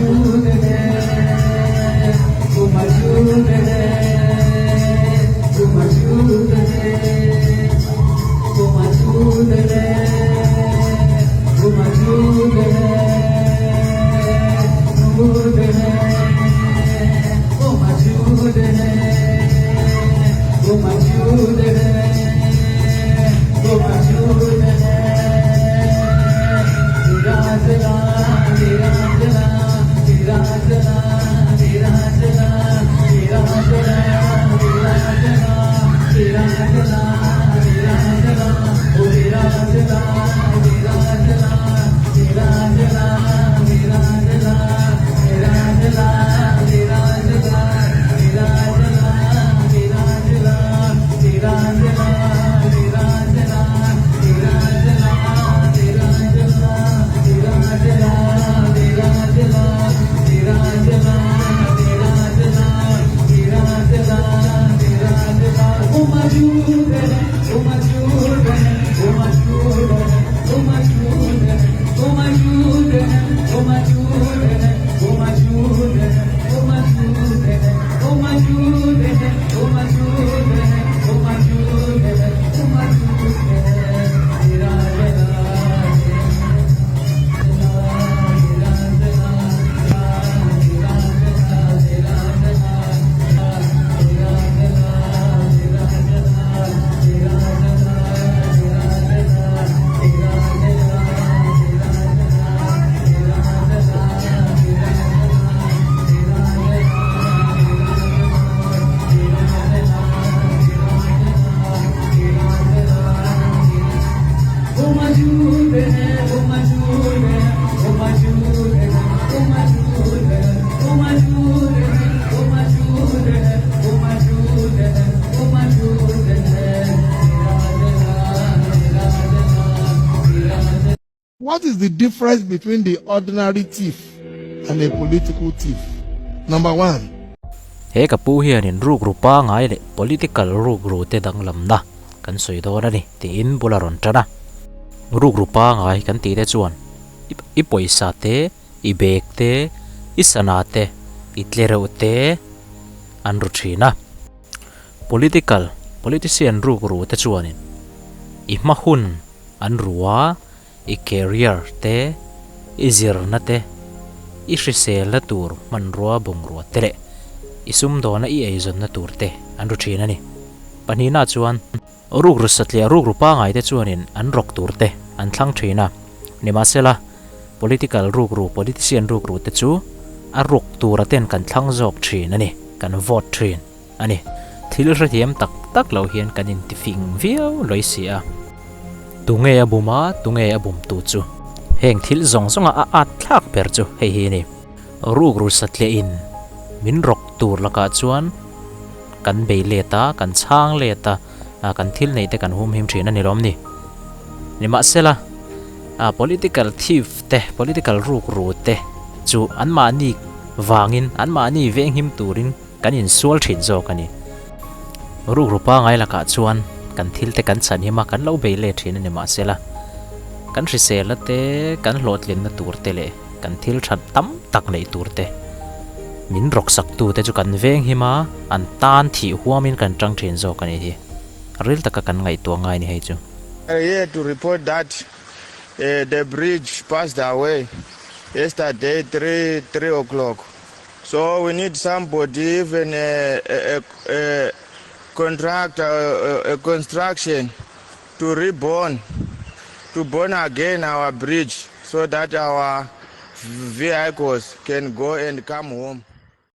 मौजूद है, वो मौजूद है, वो मौजूद है, वो मौजूद है, वो मौजूद है, मौजूद है, वो मौजूद है, वो मौजूद है, वो मौजूद है। तेरा जला, तेरा जला, तेरा जला, तेरा जला, तेरा जला, तेरा जला, तेरा जला, तेरा जला, ओ तेरा जला, तेरा जला, तेरा जला, तेरा जला, तेरा जला, तेरा जला, तेरा जला, तेरा जला, तेरा जला, तेरा जला, तेरा जला, तेरा जला, तेरा जला, तेरा जला, तेरा जला, तेरा जला, तेरा जला, तेरा जला, वो मौजूद है, वो मौजूद है, वो मौजूद है, वो मौजूद है, वो मौजूद है, वो मौजूद है, वो मौजूद है, वो मौजूद है, वो मौजूद है, वो मौजूद है, वो मौजूद है, वो मौजूद है। तेरा जला, तेरा जला, तेरा जला, तेरा जला, तेरा जला, तेरा जला, तेरा जला, तेरा जला, तेरा जला, तेरा जला, तेरा जला, तेरा जला, तेरा जला, तेरा जला, तेरा जला, तेरा जला, वो मौजूद है, वो मौजूद है, वो मौजूद है, वो मौजूद है, वो मौजूद है, वो मौजूद है, वो मौजूद है, वो मौजूद है। तेरा जला, तेरा जला, तेरा जला। What is the difference between the ordinary thief and a political thief? Number one, He ka pu hianin rukru pangai leh political rukru te danglamna kan sawi dawn a ni tiin bula rawn tan a. Rukru pangai kan tih te chuan i pawisa te, i bag te, i sana te, i tlereuh te an ru thin a. Political, politician rukru te chuanin i hma hun an ru a, i career te, i zirna te, i hriselna tur hmanrua bungrua te leh i sumdawna i eizawnna tur te an ru thin a ni. Pahnihna chuan rukru satliah rukru pangai te chuanin an rawk tur te an thlang thin a. Nimahsela, political rukru, politician rukru te chu a ruk tura ten kan thlang zawk thin a ni, kan vote thin a ni. Thil hrethiam tak tak lo hian kan intifing viau lawih si a. Tunge a bum a, tunge a bum tu chu? Heng thil zawng zawnga a at thlak ber chu hei hi a ni. Rukru satliah in min rawk tur lakah chuan kan bei let a, kan chhang let a, kan thil neih te kan hum him thin a ni lawm ni. Nimahsela, political thief te, political rukru te chu anmahni vangin, anmahni venghim turin kan insual thin zawk a ni. Rukru pangai lakah chuan kan thil te kan chhan him a, kan lo bei let thin a ni. Mahsela, kan hriselna te, kan hlawhtlinna tur te leh kan thil that tam tak neih tur te min rawk sak tu te chu kan veng him a, an tan thih huamin kan tang thin zawk a ni hi. Ril taka kan ngaihtuah ngai ni hei chu. Here to report that the bridge passed away yesterday 3 o'clock. So we need somebody, even a contractor, a construction to reborn, to born again our bridge so that our vehicles can go and come home.